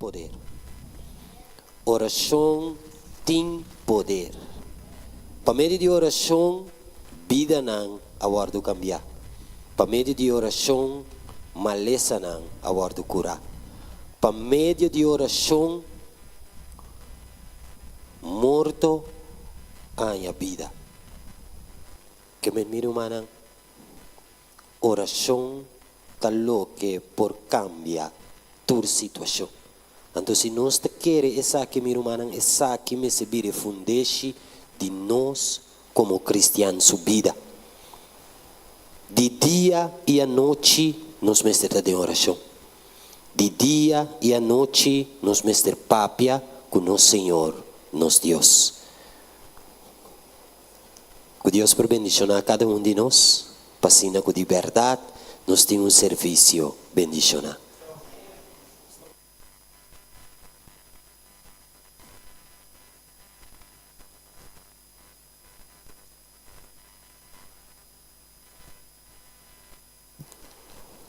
poder. Orashon tin poder. Pa medio di orashon bidanan a wòrdu kambiá. Pa medio di orashon malesanan a wòrdu kurá. Pa medio di orashon morto a haña bida. Ke men mi rumannan, orashon ta loke por kambia tur situashon. Anto si nos ta kere esaki, mi rumannan, esaki mester bira e fundeshi di nos komo kristian su bida. Di dia i anochi nos mester ta den orashon. Di dia i anochi nos mester papia ku nos Señor, nos Dios. Ku Dios por bendishoná kada un di nos, pa asina ku di bèrdat nos tin un servisio bendishoná.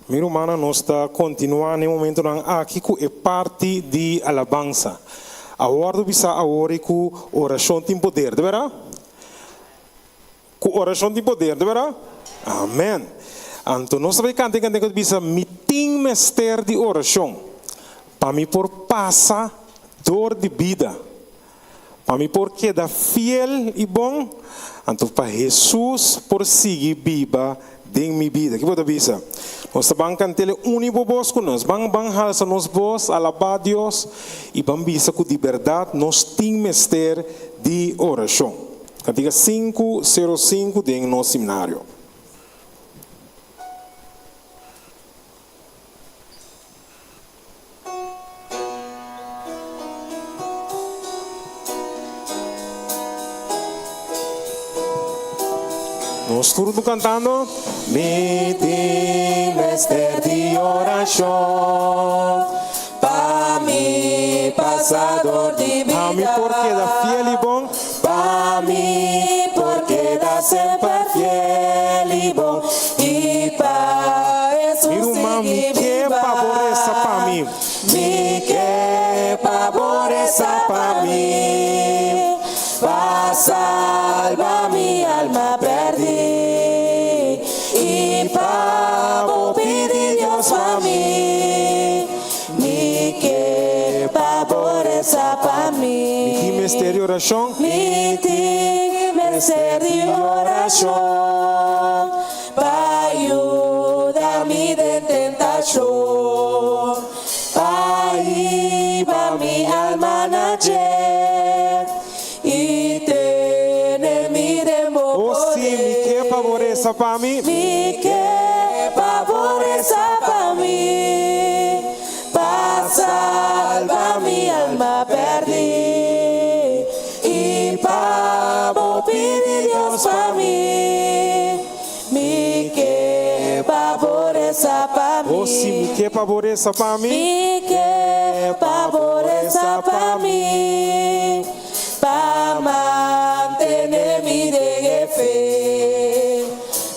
Mi rumannan, nos ta kontinuá na e momentunan aki ku e parti di alabansa. A wòrdu bisá awor i ku orashon tin poder, de bèrdat? Ku orashon tin poder, de bèrdat? Amèn! Anto nos ta bai kanta e kant'e ku ta bisa, Mi tin mester di orashon pa mi por pasa dor di bida. Pa mi por keda fiel i bon, anto pa Hesus por sigui biba den mi bida. Ki bo ta bisa? Nos ta ban kant'el e úniko bos ku nos. Ban ban halsa nos bos, alabá Dios i ban bisa ku di bèrdat nos tin mester di orashon. Kantiga sinku sero sinku den nos simnario. Nos tur tu cantando. Mi tin mester di orashon pa mi pasa dor di Pa mi bida. por keda fiel i bon. Pa mi por keda semper fiel i bon i pa Mi Hesus ruman, mi sigui ke biba. pa bo resa pa mi. Mi ke pa bo resa pa mi, pa salba mi alma pèrdí i pa bo pidi Dios pa mi. Mi ke pa bo resa pa mi. Mi tin mester di orashon. Mi tin mester di orashon pa yuda mi den tentashon, pa hiba mi alma na dje i tene mi den bo Oh sí, mi ke pa bo poder. resa pa mi. Mi ke pa bo resa pa mi, pa salba mi alma pèrdí, i pa bo pidi Dios pa mi. Mi ke pa bo resa pa Oh sí, mi mi. ke pa bo resa pa mi. Mi ke pa bo resa pa mi. Pa mantene mi den e fe,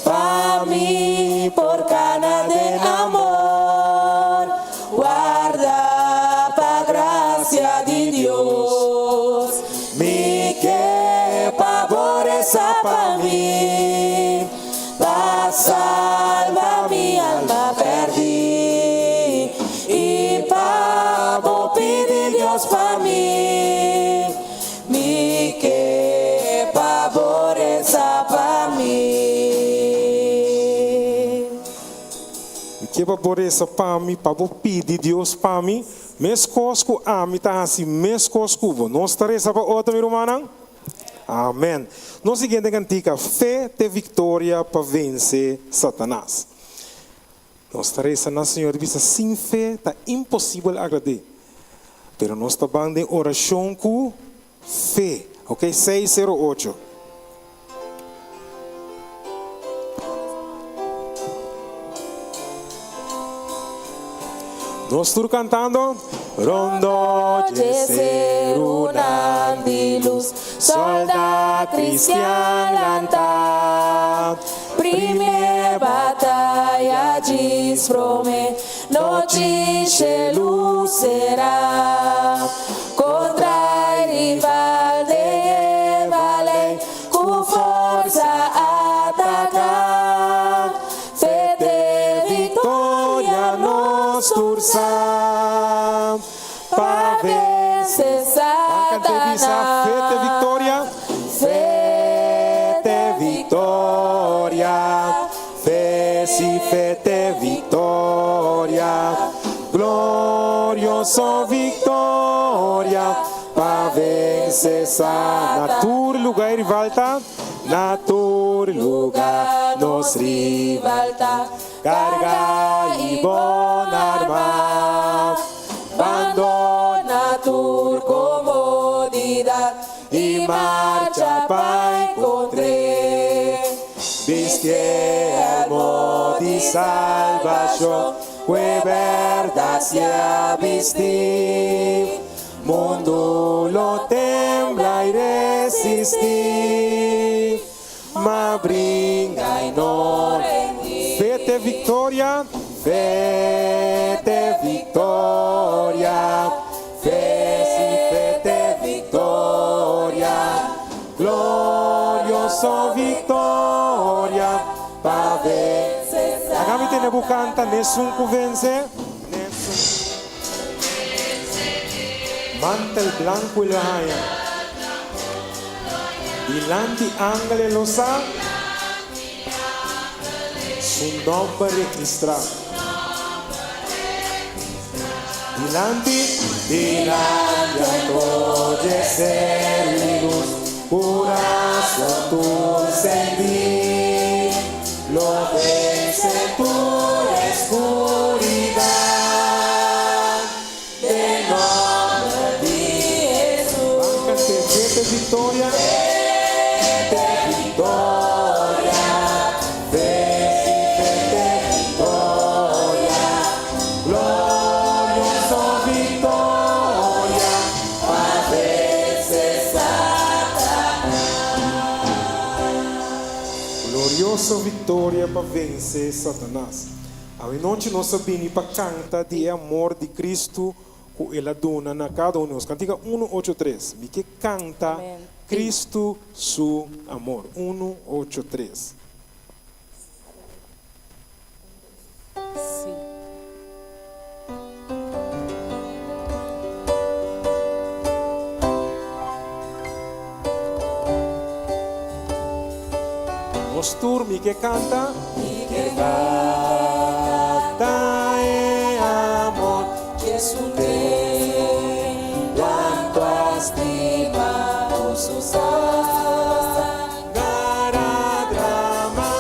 pa mi por cana den amor, warda pa gracia di Dios. Mi ke pa bo resa pa mi, pa salba mi alma perdi, i pa bo pidi Dios pa mi. Mi ke pa bo resa pa mi. Mi ke pa bo resa pa mi, pa bo pidi Dios pa mi, meskos ku ami ta hasi meskos ku bo. Nos ta resa pa otro, mi rumannan? Amen. Nos siguiente kantika, Fe te viktoria pa vense Satanas. Nos ta resa na Señor di bisa, sin fe ta imposibel agrad'é. Pero nos ta ban den orashon ku fe. Ok, 608. Nos tur kantando. Rondó dje serunan di lus, sòldá kristian lantá. Promé bataya djis promé nochi shelu sera. Kontra e rival den vallei ku forsa ataká. Fe te viktoria nos tur sa pa vense Kanta bisa, Satanas. Fe te viktoria. Fe Te viktoria. Fe si fe te viktoria. Glorioso viktoria. Pa vense sa. Na tur lugá rival ta. Na tur lugá nos rival ta. Kargá i bon armá. Bandoná tur komodidat i marcha pa enkontr'é. Bisti yèlmu di salbashon, ku bèrdat sea bistí. Mundu lo tembla i resistí. Ma bringa i no Fe te viktoria, fe te viktoria, fe si fe te viktoria, glorioso viktoria, pa vense. Laga mi tende bo kanta, N'esun ku vense, n'esun. Mantel blanku el a haña. Dilanti angel e lo sa. Su nòmber registrá. Dilanti, dilanti anto dje ser i lus, kurason tur sendí, lo vense tur eskuridat den nòmber di Hesus. Ban kant'é, Fe te viktoria. Fe te viktoria. Fe si fe te viktoria. Glorioso viktoria pa vense Satanas. Glorioso viktoria pa vense Satanas. Awe nochi nos a bini pa kanta di e amor di Kristu ku El a duna na kada un di nos. Kantika 183. Mi ke kanta Amen. Kristu su amor. 183. Sí. Nos tur mi ke kanta. Mi ke kanta e amor. Jesús tantu a stima ku su Sanger a drama.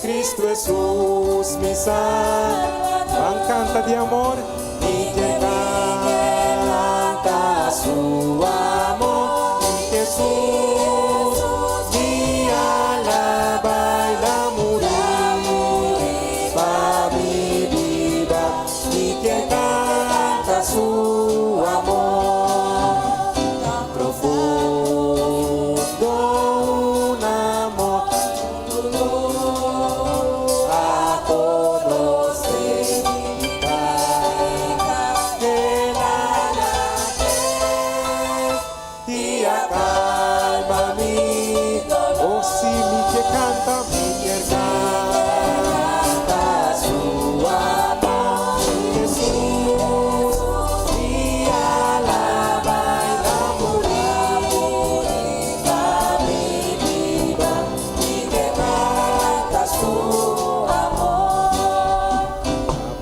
Cristo Jesus mi Salvador. Ban kanta di amor. Mi ke kanta su amor. Mi Jesus mi alabá el a muri pa mi biba. Mi ke kanta su amor. Tan profundo un amor a konosé. El a i a kalma mi. Oh, si mi ke kanta, mi ke kanta su amor. Jesus mi alabá el a muri pa mi biba. Mi ke kanta su amor.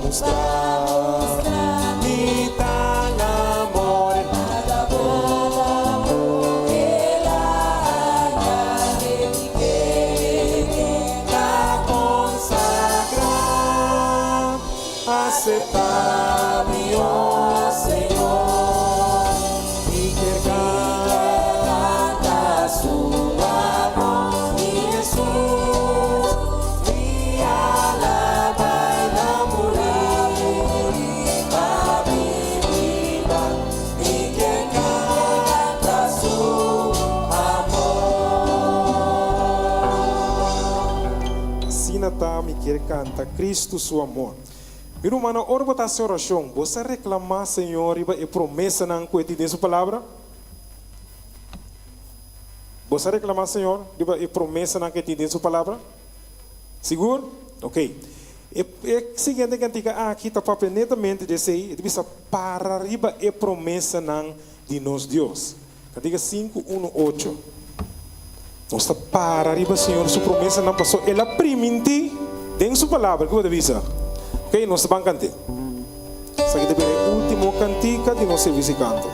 Mustra mi tal amor. El a añadí La konsagrá, aseptá mi, oh Señor. Mi ke kanta su amor, mi Jesus, mi alabá el a muri pa mi biba. Mi ke kanta su amor. kier kanta Kristu su amor. Mi rumannan, ora bo ta hasi orashon, bo sa reklamá Señor riba e promesanan ku e tin den su Palabra? Bo sa reklamá Señor riba e promesanan ku e tin den su Palabra? Sigur? Ok. E e siguiente kantika aki ta papia netamente di esei, e ta bisa para riba e promesanan di nos Dios. Kantika sinku unu ocho. Nos ta para riba Señor su promesanan paso El a primintí den su palabra. Kiko bo ta bisa? Ok, nos ta ban kant'é. Esaki ta bira e último kantika di nos servisio di kanto.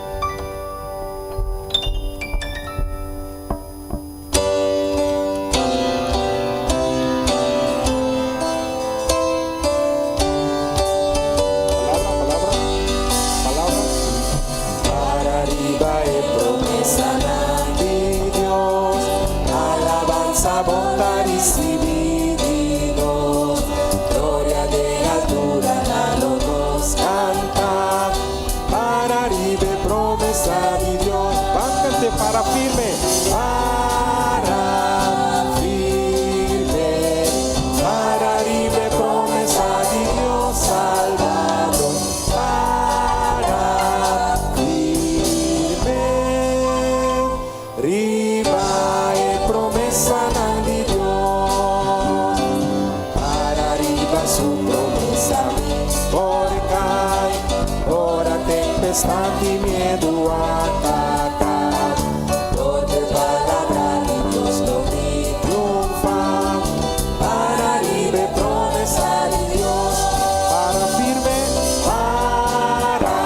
Palabra, palabra, palabra. Para riba e promesanan di Dios, alabansa bo ta ricibi di nos. Gloria den altura na lo nos canta. Para riba e promesa di Dios. Ban cant'é para firme. Para firme. Para riba e promesa di Dios Salvador. Para firme. Riba e promesanan di Dios. Para riba su promesa mi por kai. Ora tempestad i miedu ataká. Dor dje palabra di Dios lo mi triunfá. Para riba e promesa di Dios. Para firme. Para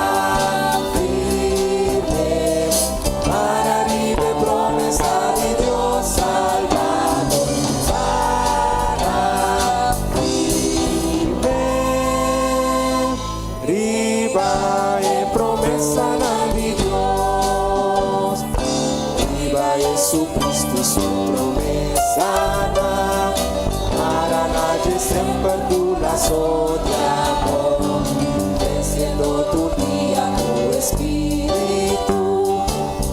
firme. Para riba e promesa di Dios Salvador. Para firme. Riba e promesanan di Dios. Riba Jesucristo su promesanan. Para na dje semper ku laso di amor. Venciendo tur dia ku Espíritu.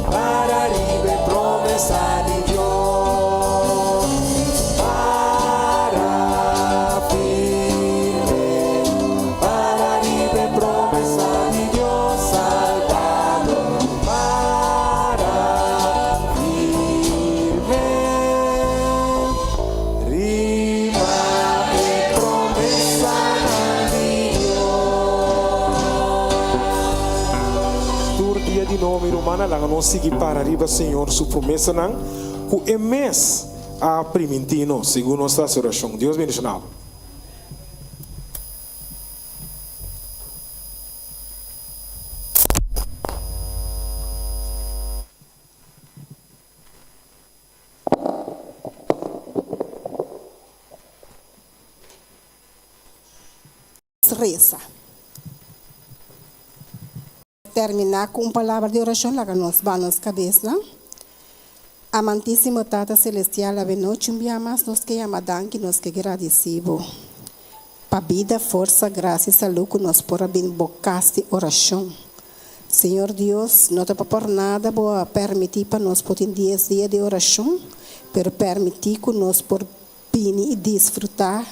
Para riba e promesa di Dios. Para firme. Para riba e promesa di Dios Salvador. Para firme. Riba e promesanan di Dios. Tur dia di nobo, mi rumannan, laga nos sigui para riba Señor su promesanan ku e mes a primintí nos, segun nos ta hasi orashon. Dios bendishoná bo. Resa. Terminá ku un palabra di orashon, laga nos ba nos kabesnan. Amantísimo Tata Selestial, avenochi un bia mas nos ke yama danki, nos ke gradisí Bo pa bida, forsa, grasia i salú ku nos por a bin Bo kas di orashon. Señor Dios, no ta pa por nada Bo a permití pa nos por tin dies dia di orashon, pero permití ku nos por bini i disfrutá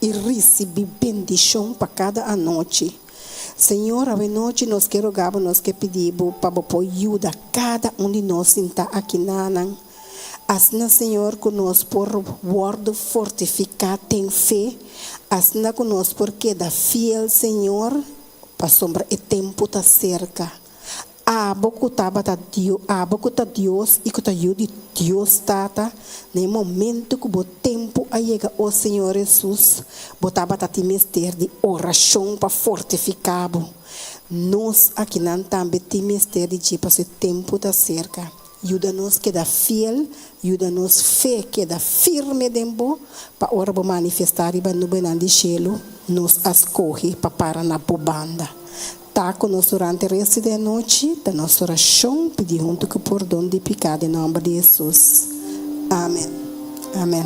i risibí bendishon pa kada anochi. Señor, awenochi nos ke roga bo, nos ke pidi bo pa bo por yuda kada un di nos sintá akinanan. Asina, Señor, ku nos por wòrdu fortifiká den fe, asina ku nos por keda fiel, Señor, pasobra e tempu ta serka. Abo ku tabata Dio, abo ku ta Dios i ku ta Yu di Dios Tata, na e momento ku bo tempu a yega, o Señor Hesus, bo tabata tin mester di orashon pa fortifiká bo. Nos akinan tambe tin mester di dje pasobra e tempu ta serka. Yuda nos keda fiel, yuda nos fe keda firme den bo, pa ora bo manifestá riba nubenan di shelu, nos a skohe pa para na bo banda. Ta ku nos durante resto di anochi ta nos orashon pidi huntu ku pordon di piká den nòmber di Hesus. Amen. Amen.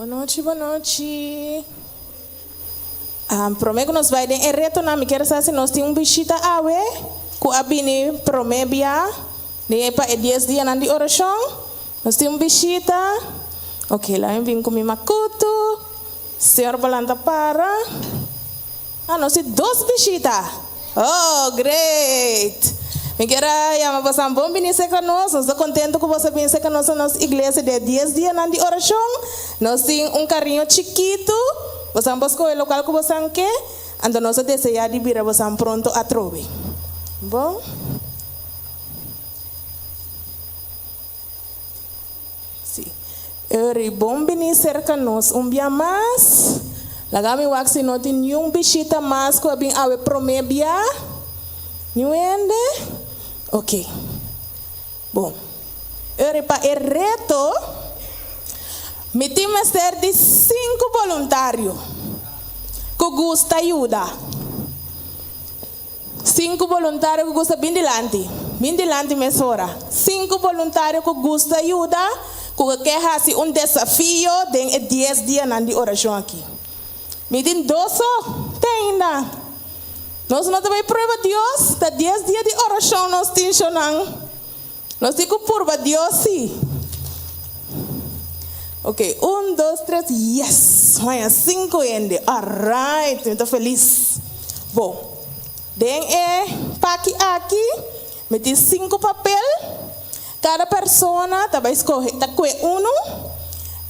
Bon nochi, bon nochi. Prome ku nos bai den e retonan, mi kier sa si nos tin un bishita awe ku a bini prome bia den e pa e dies dianan di orashon. Nos tin un bishita. Ok, laga mi bin ku mi makutu. Señor bo lanta para. Ah, nos tin dos bishita. Oh, great! Mi kier a yama bosan bon bini serka nos. Nos ta contento cu boso a bini serka nos na nos iglesia den e dies dianan di oracion. Nos tin un cariño chikitu. Bosan por scoge locual cu bosan ke. Anto nos ta desea di bira bosan pronto atrobe. Bon. Sí. Uri, bon bini serka nos un bia mas. Laga mi wak si no tin niun bishita mas ku a bin awe promé bia. Niun hende? Oké. Bon. Uri, pa e reto, mi tin mester di sinku boluntario ku gusta yuda. Sinku boluntario ku gusta bin dilanti. Bin dilanti mesora. Sinku boluntario ku gusta yuda ku ke hasi un desafio den e dies dianan di orashon aki. Mi tin dos so te ainda. Nos no ta bai prueba Dios, ta dies dia di orashon nos tin shonan. Nos tin ku purba Dios si. Ok, un, dos, tres, yes! Haña sinku hende. Alright, mi ta felis. Bon, den e paki aki mi tin sinku papel. Kada persona ta bai skohe, ta kue unu.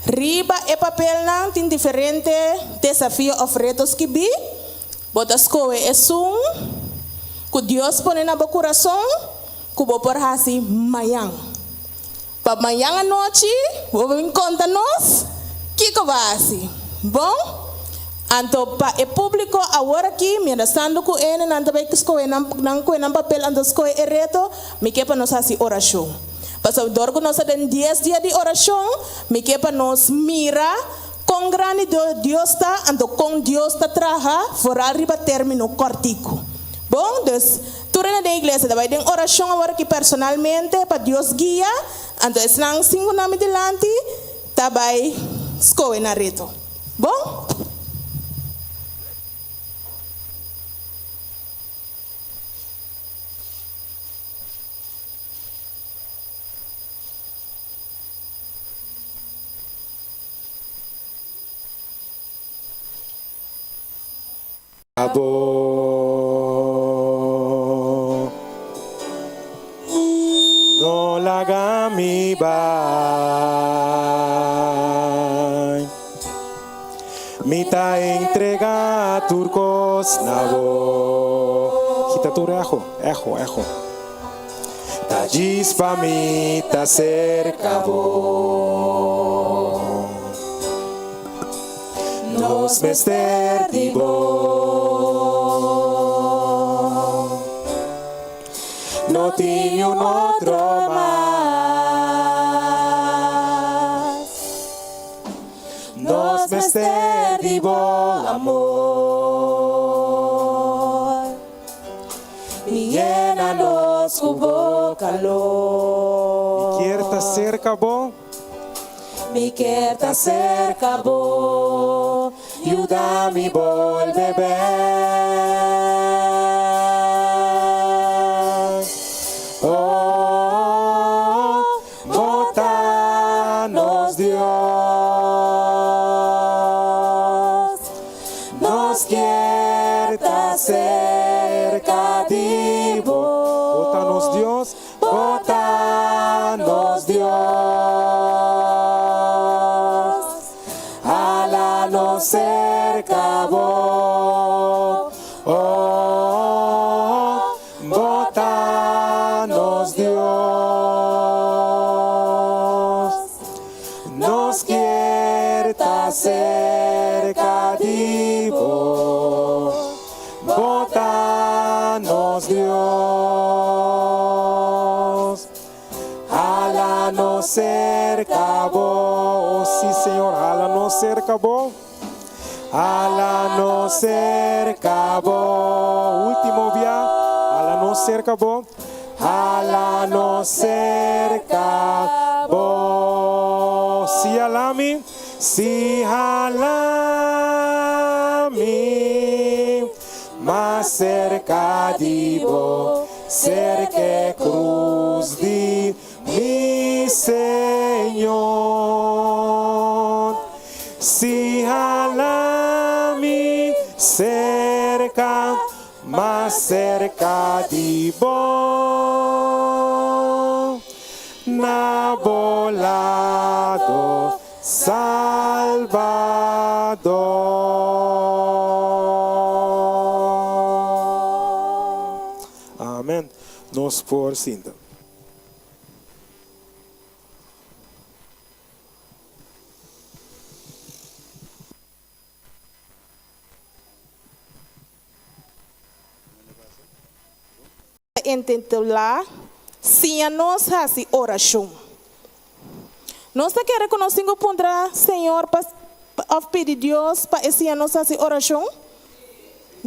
Riba e papelnan tin diferente desafio òf reto skibí. Bo ta skohe esun ku Dios pone na bo kurason. Ku bo por hasi mañan. Pa mañan anochi bo bin konta nos kiko bo a hasi. Bon? Anto pa e públiko awor aki, mientras tanto ku ene nan ta bai skohe nan nan kohe nan papel anto skohe e reto, mi ke pa nos hasi orashon. Pasobra dor ku nos ta den dies dia di orashon, mi ke pa nos mira kon grandi Dios ta anto kon Dios ta traha foral riba término kòrtiku. Bon? Dus. Tur hende den iglesia ta bai den orashon awor aki personalmente pa Dios guia, anto esnan sin ku nan mi dilanti ta bai skohe nan reto. Bon? Abo. No laga mi bai. Mi ta entrega tur kos na bo. Kita tur eho, eho, eho. Ta djis pa mi ta serka bo. Nos mester di bo. No tin niun otro mas. Nos mester di bo amor. Yena nos ku bo kalor. Mi kier ta serka bo. Mi kier ta serka bo. Yuda mi bolbe bek. Oh, bo ta nos Dios. Nos kier ta serka di bo. Bo ta nos Dios. Bo ta nos Dios. Hala nos serka bo. Oh, bo ta nos Dios. Nos kier ta serka di bo. Bo ta nos Dios. Hala nos serka bo. Oh sí, Señor, hala nos serka bo. Hala nos serka bo. Último bia, hala nos serka bo. Hala nos serka bo. Si alami. Si hala mi mas serka di bo, serka e krus di mi Señor. Si hala mi serka, mas serka di bo, na bo lado, Salbador. Amen. Nos por sinta. Ta intitulá Siña Nos Hasi Orashon. Nos ta kere ku nos tin ku puntra Señor pa òf pidi Dios pa e siña nos hasi orashon?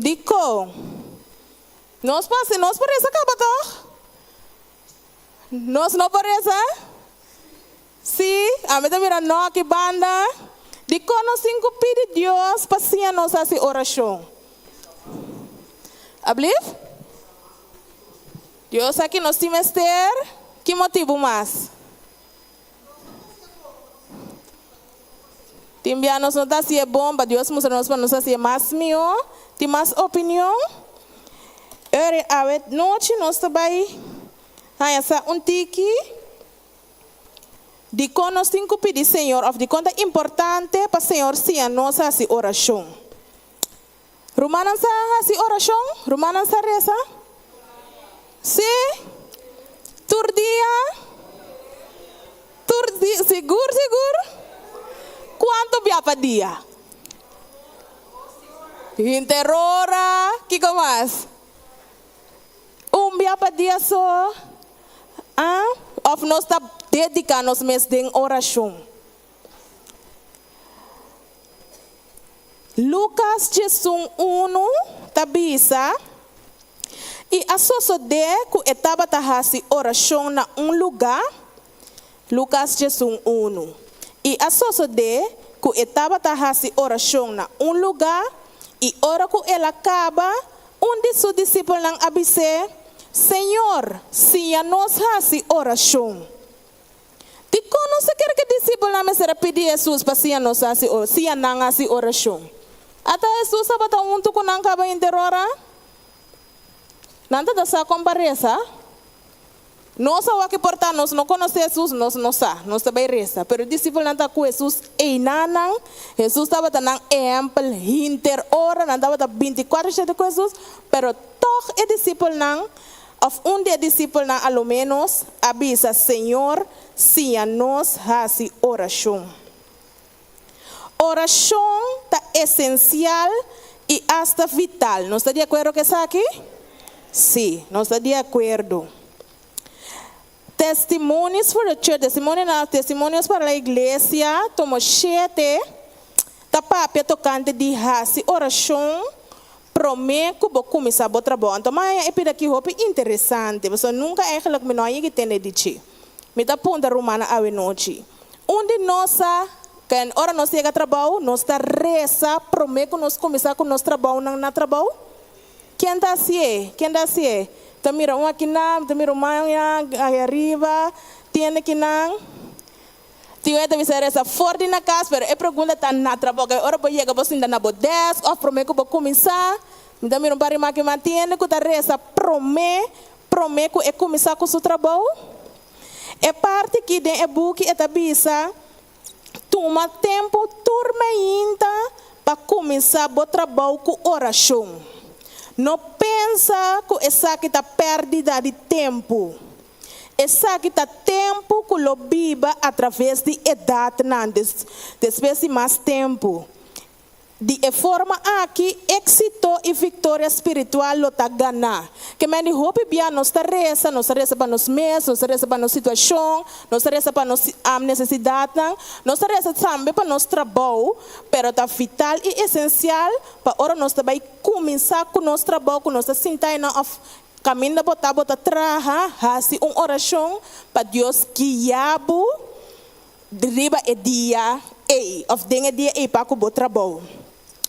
Dikon? Nos por hasi, nos por resa kaba tòg? Nos no por resa? Sí, ami ta mira no aki banda. Dikon nos tin ku pidi Dios pa siña nos hasi orashon? Ablief? Dios sa ki nos tin mester. Ki motibu mas? Tin bia nos no ta hasi e bon, pa Dios mustra nos pa nos hasi e mas mihó. Tin mas opinion? Ora awe nochi nos ta bai haña sa un tiki. Dikon nos tin ku pidi Señor òf dikon ta importante pa Señor siña nos hasi orashon? Rumannan sa hasi orashon? Rumannan sa resa? Sí? Tur dia? Tur dia? Sigur sigur? Kuantu bia pa dia? Hinter ora? Kiko mas? Un bia pa dia so? A Of nos ta dediká nos mes den orashon? Lukas 11 ta bisa, I a sosodé ku e tabata hasi orashon na un lugá, Lukas 11, I a sosodé ku e tabata hasi orashon na un lugá, i ora ku el a kaba, un di su disipelnan a bis'é, Señor, siña nos hasi orashon. Dikon nos ta kere ku e disipelnan mester a pidi Hesus pa siña nos hasi siña nan hasi orashon? Ata Hesus tabata huntu ku nan kaba henter ora? Nan ta ta sa kon pa resa? Nos a wak por ta nos no konosé Hesus, nos no sa, nos ta bai resa. Pero e disipelnan ta ku Hesus einanan. Hesus tabata nan ehèmpel hinter ora, nan tabata bintikuater shete ku Hesus, pero tòg e disipelnan, òf un di e disipelnan a lo ménos, a bisa, Señor, siña nos hasi orashon. Orashon ta esensial i asta vital. Nos ta di akuerdo ku esaki? Sí, nos ta di akuerdo. Testimonies for the Church, Testimonionan, Testimonios para la Iglesia, tomo shete, ta papia tokante di hasi orashon promé ku bo kuminsá bo trabou. Anto mi a haña e pida aki hopi interesante, pasobra nunka eigenlijk mi no a yega tende di dje. Mi ta puntra rumannan awe nochi. Un di nos sa ken ora nos yega trabou, nos ta resa promé ku nos kuminsá ku nos trabounan na trabou? Ken ta hasié? Ken ta hasié? Ta mira un akinan, mi ta mira un man ahi ariba, tiende kinan. Tin un e ta bisa resa for di na kas, pero e pregunta ta na trabou. Ke ora bo yega bo sinta na bo desk òf promé ku bo kuminsá? Mi ta mira un par di man akinan, tiende ku ta resa promé, promé ku e kuminsá ku su trabou? E parti ki den e buki e ta bisa, Tuma tempu tur meinta pa kuminsá bo trabou ku orashon. No pensa ku esaki ta pèrdida di tempu. Esaki ta tempu ku lo biba atraves di edatnan despues di mas tempu. Di e forma aki, éksito i viktoria spiritual lo ta ganá. Ke men di hopi bia nos ta resa, nos ta resa pa nos mes, nos ta resa pa nos situashon, nos ta resa pa nos nesesidatnan, nos ta resa tambe pa nos trabou, pero ta vital i esensial pa ora nos ta bai kuminsá ku nos trabou, ku nos ta sinta einan òf kaminda bo ta, bo ta traha, hasi un orashon pa Dios guia bo riba e dia. ei òf den e dia ei pa ku bo trabou.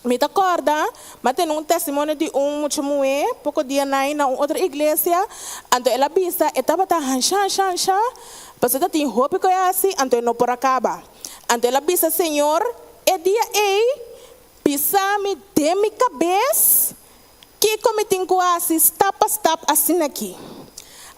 Mi ta kòrda, m'a tene un testimonio di un mucha muhé poko dia nai na un otro iglesia, anto el a bisa e tabata hansha hansha hansha, pasobra ta tin hopi ku e hasi, anto e no por a kaba. Anto el a bisa, Señor, e dia ei bisa mi den mi kabes Kiko mi tin ku hasi stap pa stap asin'aki?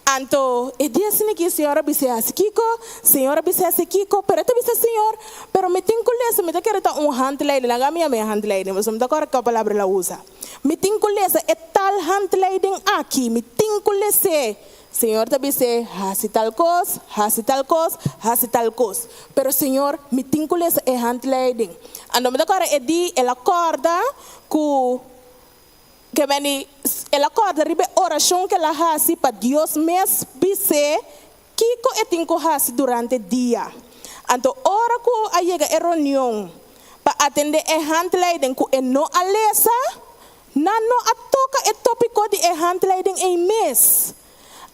Anto e di asin'aki, Señor a bis'é hasi kiko? Señor a bis'é hasi kiko? Pero e ta bisa, Señor, pero mi tin ku lesa, mi ta kere ta un handleiding. Laga mi yama e handleiding, pasobra mi ta kòrda kua palabra el a usa. Mi tin ku lesa e tal handleiding aki, mi tin ku les'é. Señor ta bis'é, Hasi tal kos, hasi tal kos, hasi tal kos. Pero Señor, mi tin ku lesa e handleiding. Anto mi ta kòrda e di, el a kòrda ku. Ke meni el a kòrda riba e orashon ku el a hasi pa Dios mes bis'é kiko e tin ku hasi durante dia. Anto ora ku a yega e reunion pa atendé e handleiding ku e no a lesa, nan no a toka e tópiko di e handleiding ei mes.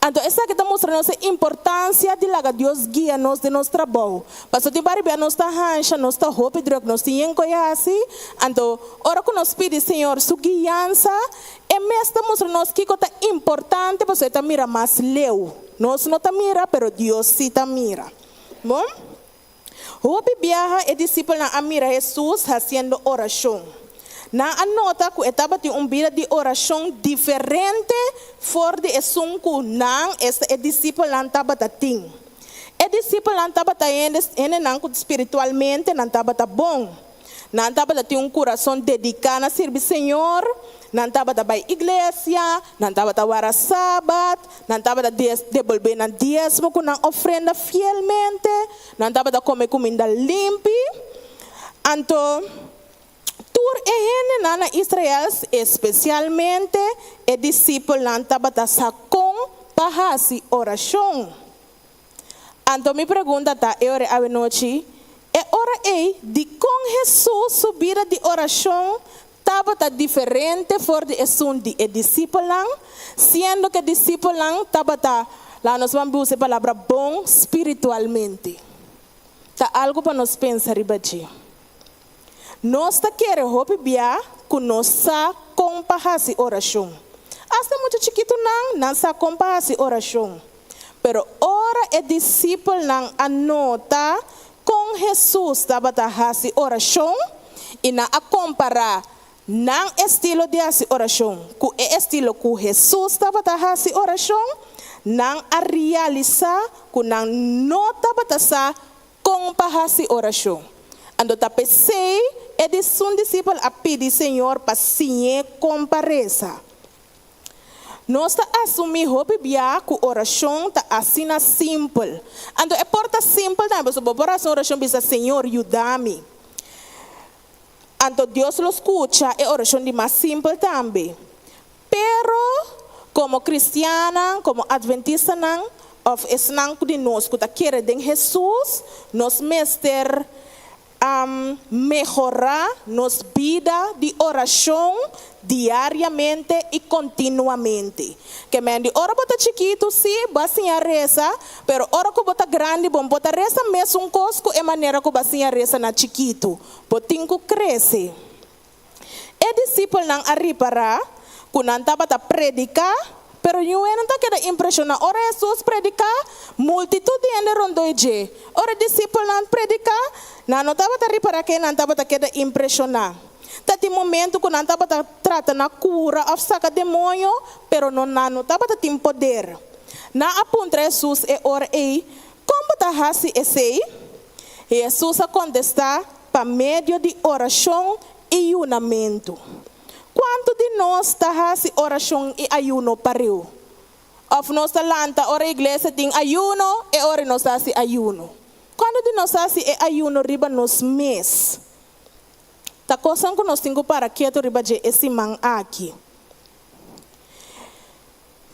Anto esaki ta mustra nos e importancia di laga Dios guia nos den nos trabou. Pasobra tin bari bia nos ta hansha, nos ta hopi druk, nos tin yen koe hasi. Anto ora ku nos pidi Señor su guiansa, e mes ta mustra nos kiko ta importante pasobra e ta mira mas leu. Nos no ta mira, pero Dios si ta mira. Bon. Hopi biaha e disipelnan a mira Hesus hasiendo orashon. Nan a nota ku e tabatin un bida di orashon diferente for di esun ku nan, esta e disipelnan, tabata tin. E disipelnan tabata hende hendenan ku spiritualmente nan tabata bon. Nan tabata tin un kurason dediká na sirbi Señor, nan tabata bai iglesia, nan tabata wara Sabat, nan tabata debolbé nan diesmo ku nan ofrenda fielmente, nan tabata kome kuminda limpi. Anto, tur e hendenan na Israel, espesialmente e disipelnan, tabata sa kon pa hasi orashon. Anto mi pregunta ta e ora awenochi, E ora ei, dikon Hesus su bida di orashon tabata diferente for di esun di e disipelnan, siendo ku e disipelnan tabata, laga nos ban usa e palabra bon spiritualmente? Ta algu pa nos pensa riba dje. Nos ta kere hopi bia ku nos sa kon pa hasi orashon. Asta mucha chikitunan, nan sa kon pa hasi orashon. Pero ora e disipelnan a nota kon Hesus tabata hasi orashon i nan a kompará nan estilo di hasi orashon ku e estilo ku Hesus tabata hasi orashon, nan a realisá ku nan no tabata sa kon pa hasi orashon. Anto ta p'esei e disun disipel a pidi Señor pa siñ'é kon pa resa. Nos ta asumí hopi bia ku orashon ta asina simpel. Anto e por ta simpel tambe, pasobra bo por hasi un orashon bisa, Señor, yuda mi. Anto Dios lo skucha e orashon di mas simpel tambe. Pero, komo kristiannan, komo atventistanan, òf esnan di nos ku ta kere den Hesus, nos mester Mehorá nos bida di orashon diariamente i kontinuamente. Ke men di ora bo ta chikitu, sí, bo a siña resa, pero ora ku bo ta grandi bo no por ta resa mesun kos ku e manera ku bo a siña resa na chikitu. Bo tin ku krese. E disipelnan a ripará ku nan tabata prediká, pero niun hende no ta keda impreshoná. Ora Hesus prediká, multitut di hende rondó i dje. Ora e disipelnan prediká, nan no tabata ripará ke nan tabata keda impreshoná. Ta tin momentu ku nan tabata trata na kura òf saka demoño, pero no nan no tabata tin poder. Nan a puntra Hesus e ora ei, Kon bo ta hasi esei? Hesus a kontestá, Pa medio di orashon i yunamentu. Kuantu di nos ta hasi orashon i ayuno pareu? Òf nos ta lanta ora iglesia tin ayuno, e ora nos ta hasi ayuno? Kuantu di nos ta hasi e ayuno riba nos mes? Ta kosnan ku nos tin ku para ketu riba dje e siman aki.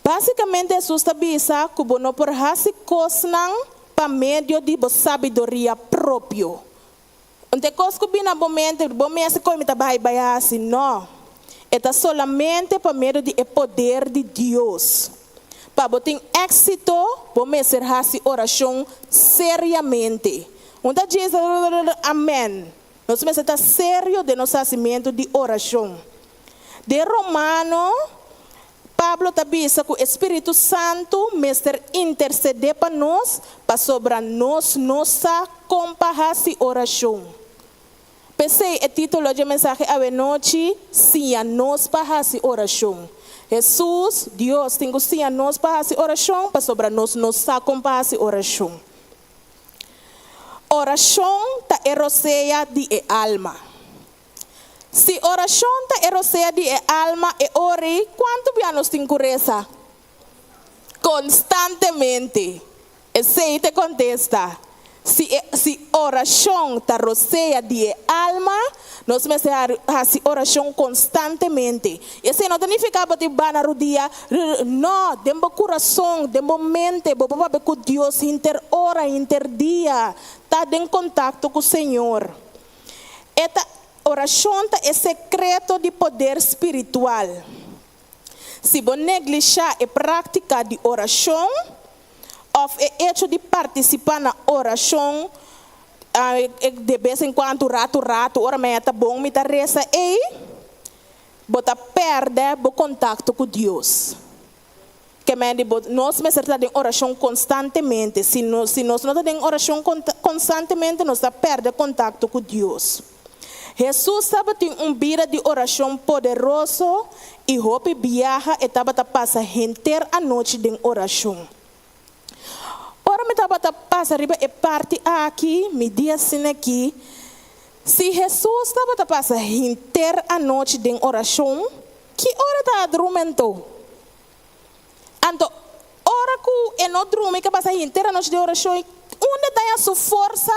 Básikamente Hesus ta bisa ku bo no por hasi kosnan pa medio di bo sabiduria propio. Un ta e kos ku bini na bo mente, bo mester koe mi ta bai bai hasi. No. E ta solamente pa medio di e poder di Dios. Pa bo tin éksito, bo mester hasi orashon seriamente. Un ta djis amen. Nos mester ta serio den nos hasimentu di orashon. Den Romano, Pablo ta bisa ku e spiritu santu mester intersedé pa nos pasobra nos no sa kon pa hasi orashon. P'esei e título dje mensahe awenochi, Siña Nos pa Hasi Orashon. Hesus, Dios, tin ku siña nos pa hasi orashon pasobra nos no sa kon pa hasi orashon. Orashon ta e rosea di e alma. Si orashon ta e rosea di e alma, e ora ei kuantu bia nos tin ku resa? Konstantemente. Esei ta e kontesta. Si e si orashon ta rosea di e alma, nos mester hasi orashon konstantemente. I esei no ta nifiká bo tin ba na rudia, no, den bo kurason, den bo mente, bo por papia ku Dios hinter ora, hinter dia. Ta den kontakto ku Señor. E ta orashon ta e sekreto di poder spiritual. Si bo neglishá e práktika di orashon òf e echo di partisipá na orashon de bes en kuantu, ratu ratu, ora mi ta bon mi ta resa ei, bo ta pèrdè bo kontakto ku Dios. Ke men di bo, nos mester ta den orashon konstantemente. Si nos si nos no ta den orashon konstantemente, nos ta pèrdè kontakto ku Dios. Hesus tabatin un bida di orashon poderoso i hopi biaha e tabata pasa henter anochi den orashon. Ora mi tabata pasa riba e parti aki, mi di asina aki, Si Hesus tabata pasa henter anochi den orashon, ki ora ta a drumi anto? Anto, ora ku e no drumi ke pasa henter anochi den orashon, unda ta haña su forsa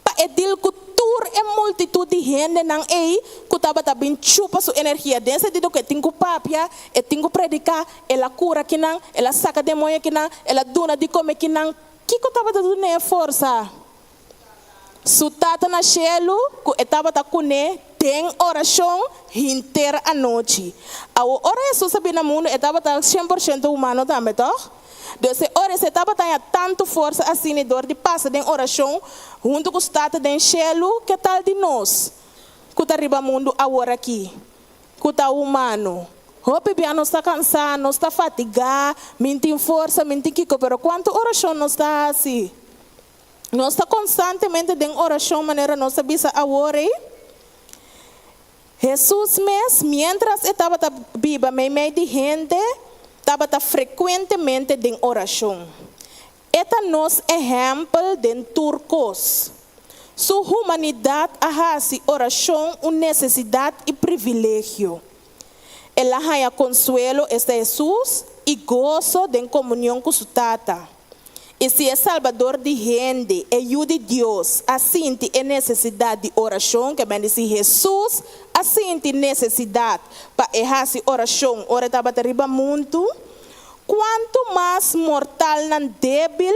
pa e dil ku tur e multitut di hendenan ei ku tabata bin chupa su energia? Den sentido ku e tin ku papia, e tin ku prediká, el a kura kinan, el a saka demoño kinan, el a duna di kome kinan. Kiko tabata dun'é e forsa? Su Tata na shelu ku e tabata kuné den orashon henter anochi. Awor, ora Hesus a bini na mundu, e tabata 100% humano tambe, tòg? Dus e ora esei tabata haña tantu forsa asina dor di pasa den orashon huntu ku su Tata den shelu, ke tal di nos ku ta riba mundu aworakí, ku ta humano? Hopi bia nos ta kansá, nos ta fatigá, min tin forsa, min tin kiko, pero kuantu orashon nos ta hasi? Nos ta konstantemente den orashon manera nos a bisa awor ei. Hesus mes, miéntras e tabata biba meimei di hende, tabata frekuentemente den orashon. E ta nos ehèmpel den tur kos. Su humanidat a hasi orashon un nesesidat i privilegio. El a haña konsuelo, esta Hesus, i goso den komunion ku su Tata. I si e Salbador di hende, e Yu di Dios, a sinti e nesesidat di orashon, ke men di si Hesus a sinti nesesidat pa e hasi orashon ora e tabata riba mundu, kuantu mas mortalnan débil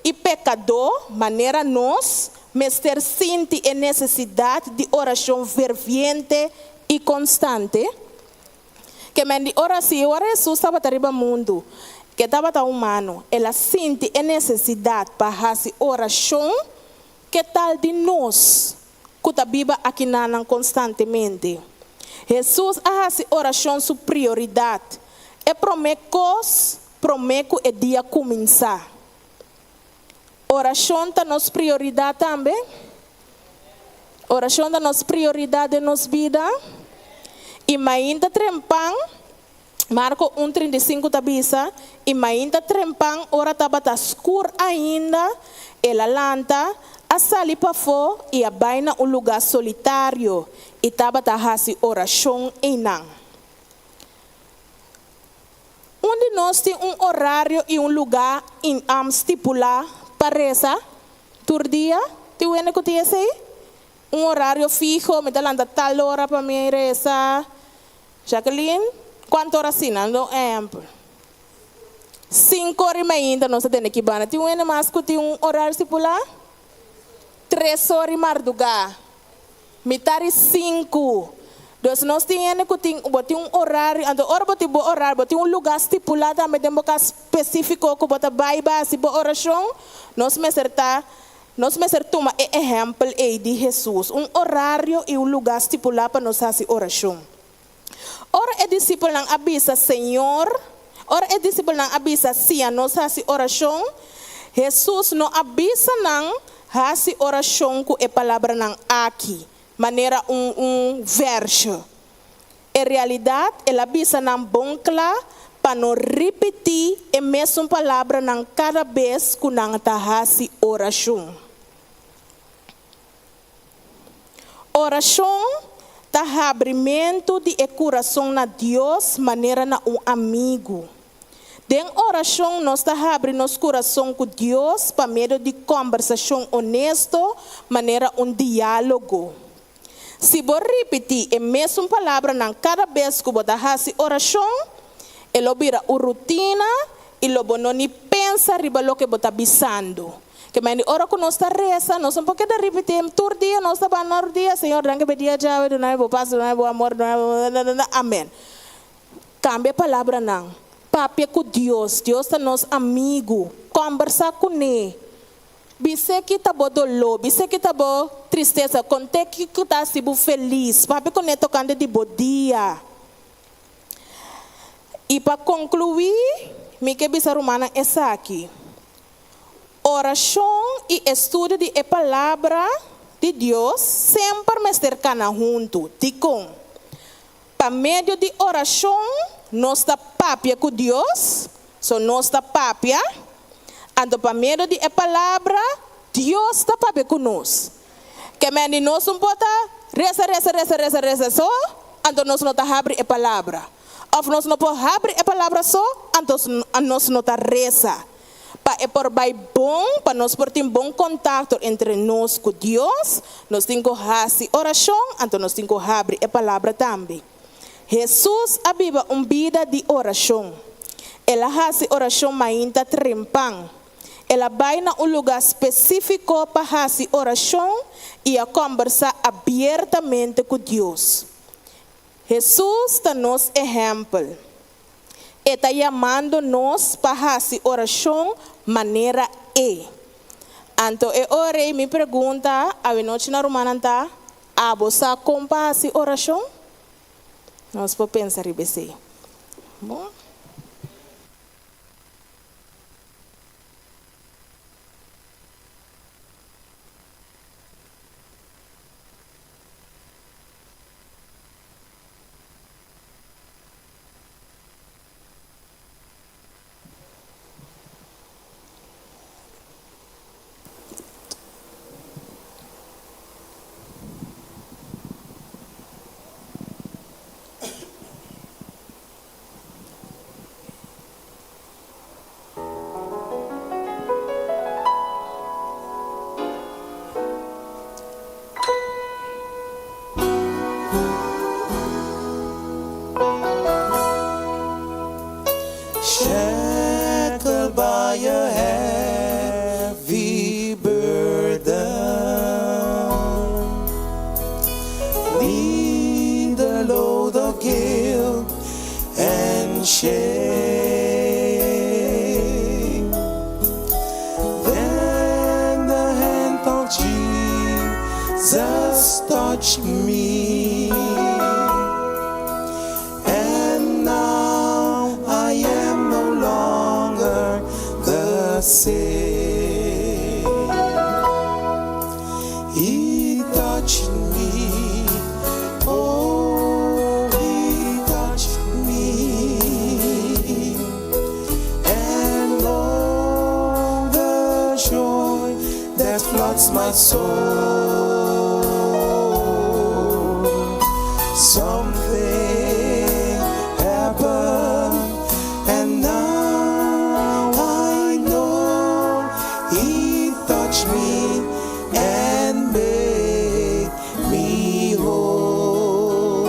i pekadó manera nos mester sinti e nesesidat di orashon ferviente i konstante? Ke men di ora si ora Hesus tabata riba mundu, ke tabata humano, el a sinti e nesesidat pa hasi orashon, ke tal di nos ku ta biba akinanan konstantemente? Hesus a hasi orashon su prioridat, e promé kos promé ku e dia kuminsá. Orashon ta nos prioridat tambe? Orashon ta nos prioridat den nos bida? I mainta trempan, Marko un 35 ta bisa, I mainta trempan ora tabata skur ainda, el a lanta, a sali pafó i a bai na un lugá solitario i tabata hasi orashon einan. Un di nos tin un orario i un lugá stipulá pa resa tur dia? Tin wende ku tin esei? Un orario fiho, mi ta lanta tal ora pa mi resa. Jacqueline, kuantu ora asina? Un ehèmpel. Sinku ora i meinta nos ta tene ki banda. Tin wende mas ku tin un orario stipulá? 3 or i mardugá. Mitar di 5. Dus nos tin hende ku tin, bo tin un orario, anto ora bo tin bo orario, bo tin un lugá stipulá tambe den bo kas spesífiko ku bo ta bai hasi bo orashon, nos mester ta. Nos mester tuma e ehèmpel ei di Hesus, un orario i un lugá stipulá pa nos hasi orashon. Ora e disipelnan a bisa, Señor, ora e disipelnan a bisa, Siña nos hasi orashon, Hesus no a bisa nan hasi orashon ku e palabranan aki, manera un un vèrshe. En realidat, el a bisa nan bon kla pa no ripití e mesun palabranan kada bes ku nan ta hasi orashon. Orashon ta habrimentu di e kurason na Dios manera na un amigu. Den orashon nos ta habri nos kurason ku Dios pa medio di kòmbersashon onesto manera un diálogo. Si bo ripití e mesun palabranan kada bes ku bo ta hasi orashon, e lo bira un rutina i lo bo no ni pensa riba loke bo ta bisando. Ke mende ora ku nos ta resa, nos no por keda ripití tur dia, nos ta banda tur dia, Señor, danki pa e dia djawe, duna mi bo pas, duna mi bo amor, duna mi bo Amen. Kambia e palabranan. Papia ku Dios. Dios ta nos amigu. Kòmbersá kuné. Bis'é ki ta bo doló, bis'é ki ta bo tristesa, kont'é kiko ta hasi bo felis, papia kuné tokante di bo dia. I pa konkluí, mi ke bisa rumannan esaki, Orashon i estudio di e Palabra di Dios semper mester kana huntu. Dikon? Pa medio di orashon nos ta papia ku Dios, so nos ta papia, anto pa medio di e palabra Dios ta papia ku nos. Ke men di nos un por ta resa resa resa resa resa so, anto nos no ta habri e palabra. Òf nos no por habri e palabra so, anto nos no ta resa. Pa e por bai bon, pa nos por tin bon kontakto entre nos ku Dios, nos tin ku hasi orashon, anto nos tin ku habri e Palabra tambe. Hesus a biba un bida di orashon. El a hasi orashon mainta trempan. El a bai na un lugá spesífiko pa hasi orashon i a kòmbersá abiertamente ku Dios. Hesus ta nos ehèmpel. E ta yamando nos pa hasi orashon manera E. Anto e ora ei mi pregunta awenochi na rumannan ta, Abo sa kon pa hasi orashon? Nos por pensa riba esei. Bon. Shackled by a heavy burden, Neath the load of guilt and shame. Then the hand of Jesus touched me. And now I am no longer the same. He touched me. Oh, he touched me. And oh, the joy that floods my soul. Something happened, and now I know He touched me and made me whole.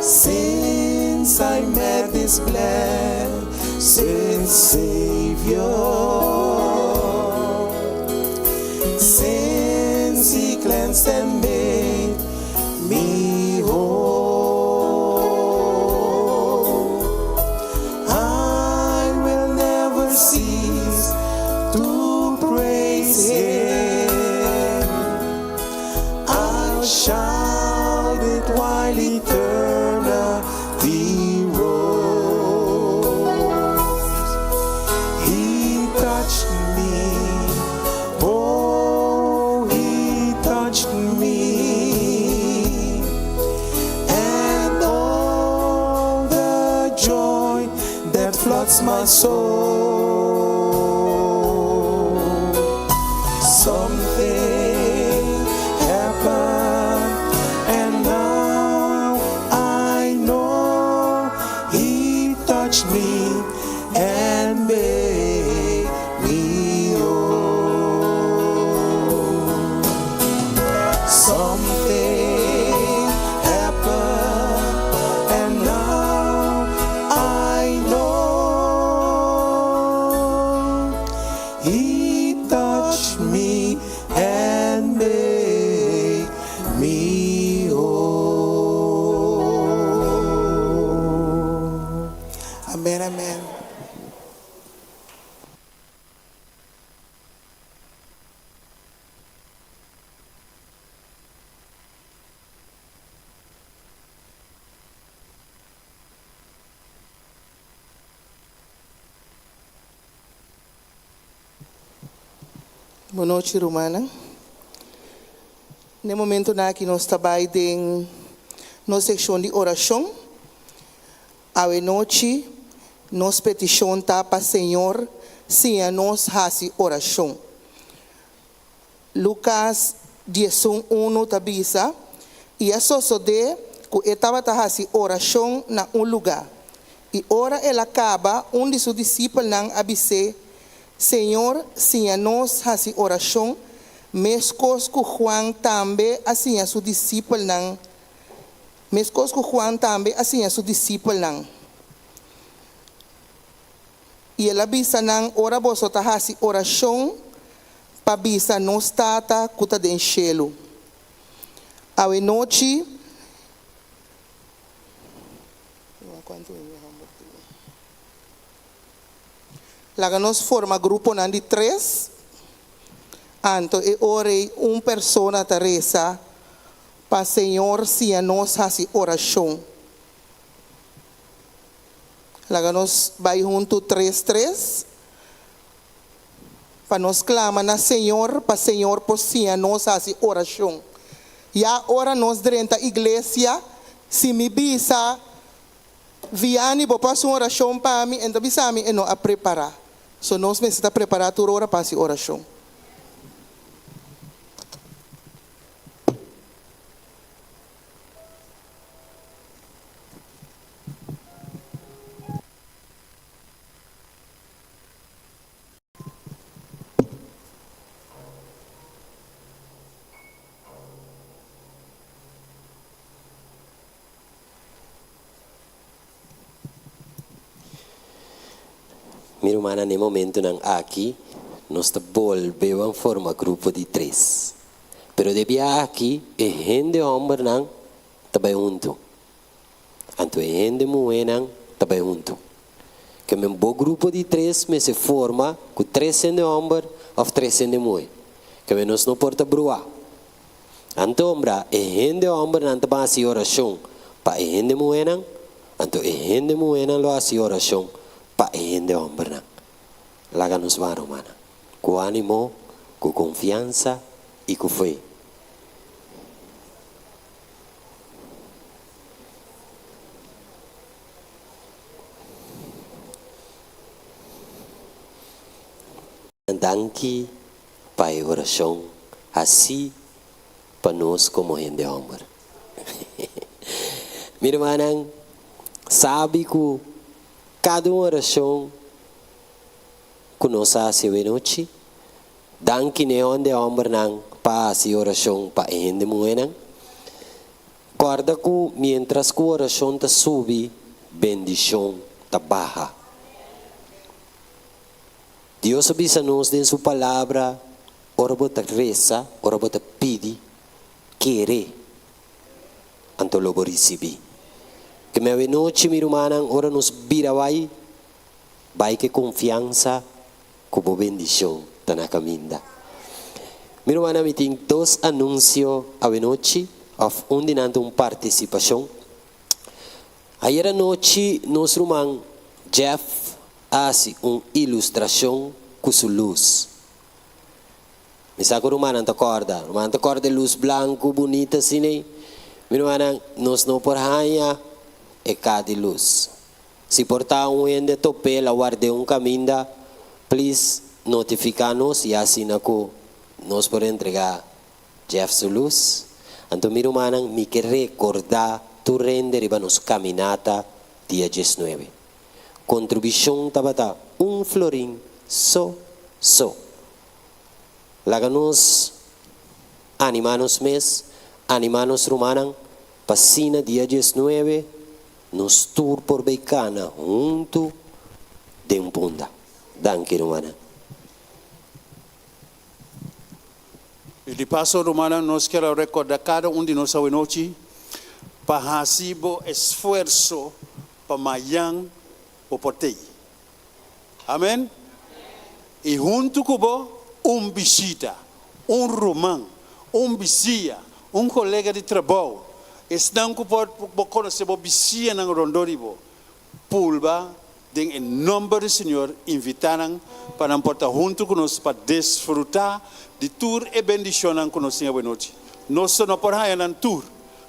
Since I met this blessed Savior, since He cleansed and made me whole, I will never cease to touched my soul. Something happened, and now I know He touched me and made me whole. Something happened, and now I know He touched me and made me whole. Amen, amen. Bon nochi, rumannan. Na e momento aki nos ta den nos sekshon di orashon. Anochi, nos petishon ta pa Señor, siña nos hasi orashon. Lucas 11, ta bisa, i a sosodé ku e tabata hasi orashon na un lugá. I ora el a kaba, un di su disipelnan a bis'é, Señor, siña nos hasi orashon, meskos ku Juan tambe a siña su disipelnan, meskos ku Juan tambe a siña su disipelnan. I el a bisa nan, ora boso ta hasi orashon, pa bisa nos Tata ku ta den shelu. Anochi, kuantu Laga nos forma gruponan di tres. Anto e ora un persona ta resa pa Señor siña nos hasi orashon. Laga nos bai huntu tres tres. Pa nos klama na Señor, pa Señor por siña nos hasi orashon. Ya ora nos drenta iglesia, si mi bisa Viani, bo por hasi un orashon pa mi, anto bisa mi e no a prepará. So nos mester ta prepará tur ora pa orashon. Mi rumannan, na e momentonan aki, nos ta bolbe forma grupo di tres. Pero e biaha aki, e hende hòmbernan ta bai huntu. Anto e hende muhénan ta bai huntu. Ke men bo grupo di tres mester forma ku tres hende hòmber òf tres hende muhé. Ke men nos no por ta brua. Anto ombra e hende hòmbernan ta hasi orashon pa e hende muhénan, anto e hende muhénan lo hasi orashon pa e hende hòmbernan. Laga nos bai, rumannan. Ku ánimo, ku konfiansa i ku fe. Danki pa e orashon, asina pa nos komo hende hòmber. Mi rumannan, sabi ku kada un orashon ku nos hasi anochi, danki na hende hòmbernan pa hasi orashon pa hende muhénan. Kòrda ku mientras ku orashon ta subi, bendishon ta baha. Dios a bisa nos den su palabra, ora bo ta resa, ora bo ta pidi, kere, anto lo bo risibí. Ke men anochi, mi rumannan, ora nos bira bai, bai ku konfiansa, ku bo bendishon ta na kaminda. Mi rumannan, mi tin dos anunsio anochi, òf un di nan un partisipashon. Ayera nochi, nos ruman Jeff a hasi un ilustrashon ku su lus. Mi sa ku rumannan ta kòrda. Rumannan ta kòrda lus blanku, bunita asina, ne? Mi rumannan, nos no por haña e kaha di lus. Si por ta un hende top'é la ward'é un kaminda, please notifiká nos i asina ku nos por entregá Jeff su lus. Anto mi rumannan, mi ke rekordá tur hende riba nos kaminata dia diesnuebe. Kontribushon tabata un florin so so. Laga nos animá nos mes, animá nos rumannan, pa asina dia diesnuebe nos tur por bay kana huntu den Punda. Danki rumannan. I di paso rumannan nos kier a recorda cada un di nos awenochi pa haci bo esfuerso pa mayan bo por tey. Amen. I huntu ku bo un bishita, un ruman, un bisia, un kolega di trabou, esnan ku por bo konosé bo bisianan rondó di bo. Pulba den e nòmber di Señor invitá nan pa nan por ta huntu ku nos pa desfrutá di tur e bendishonnan ku nos tin awenochi. Nos no por haña nan tur,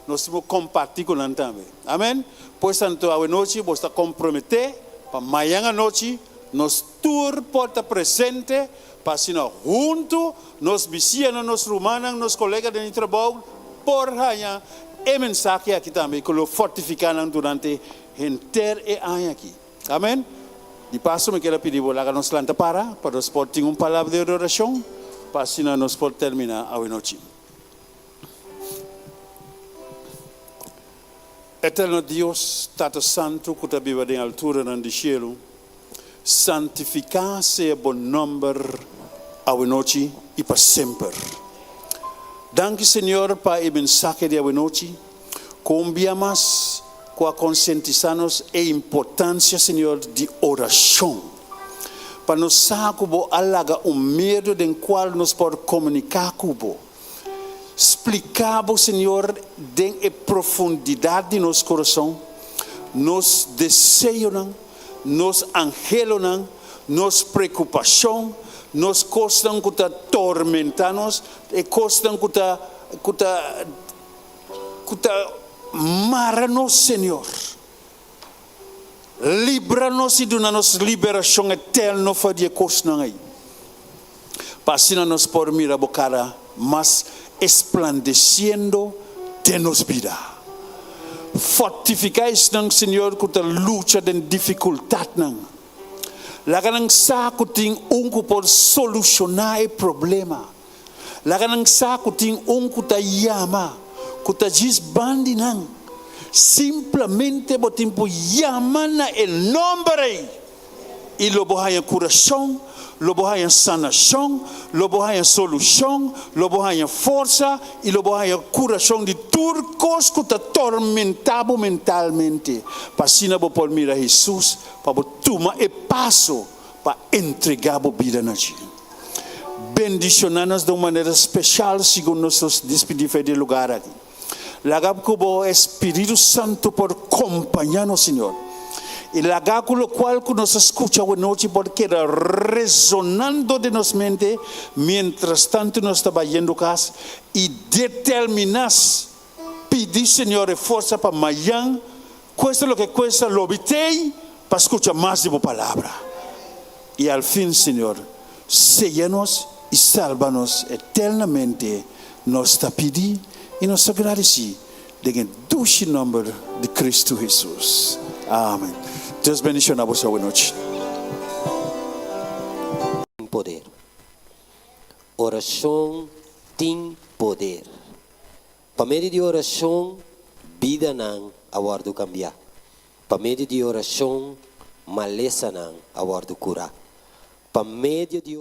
nos tin ku kompartí ku nan tambe. Amen. Pues anto awenochi bo ta komprometé pa mañan anochi nos tur por ta presente pa asina huntu nos bisianan, nos rumannan, nos kolega den e trabou por haña e mensahe aki tambe ku lo fortifiká nan durante henter e aña aki. Amen. Di paso mi kier a pidi bo laga nos lanta para pa nos por tin un palabra di orashon pa asina nos por terminá awenochi. Eterno Dios, Tata Santu ku ta biba den alturanan di shelu, santifiká sea bo nòmber awenochi i pa semper. Danki Señor pa e mensahe di awenochi ku un bia mas ku a konsientisá nos e importansia Señor di orashon pa nos sa ku bo a laga un medio den kual nos por komuniká ku bo. Spliká bo, Señor, den e profundidat di nos kurason, nos deseonan, nos anhelonan, nos preokupashon, nos kosnan ku ta tormentá nos, e kosnan ku ta, ku ta, ku ta mara nos, Señor. Libra nos i duna nos liberashon eterno for di e kosnan ei, pa asina nos por mira bo kara mas esplandesiendo den nos bida. Fortifiká esnan, Señor, ku ta lucha den difikultatnan. Laga nan sa ku tin un ku por solushoná e problema. Laga nan sa ku tin un ku ta yama, ku ta djis ban di nan. Simplemente bo tin por yama na e nòmber ei i lo bo haña kurashon, lo bo haña sanashon, lo bo haña solushon, lo bo haña forsa i lo bo haña kurashon di tur kos ku ta tormentá bo mentalmente, pa asina bo por mira Hesus, pa bo tuma e paso pa entregá bo bida na dje. Bendishoná nos den un manera speshal segun nos ta dispidí for di e lugar aki. Laga ku bo Espíritu Santu por kompañá nos, Señor, i laga ku lokual ku nos a skucha awanochi por keda resonando den nos mente miéntras tantu nos ta bayendo kas i determiná pidi Señor e forsa pa mayan Cuesta loke cuesta lo bi tey pa scucha mas di bo palabra. Y al fin Señor, sella nos y salba nos eternamente nos ta pidi y nos ta gradeci den e dushi nomber di Cristo Jesus. Amen. Dios bendiciona boso awe nochi. Tin poder. Oracion tin poder. Pa medio di orashon, bidanan a wòrdu kambiá. Pa medio di orashon, malesanan a wòrdu kurá. Pa medio di.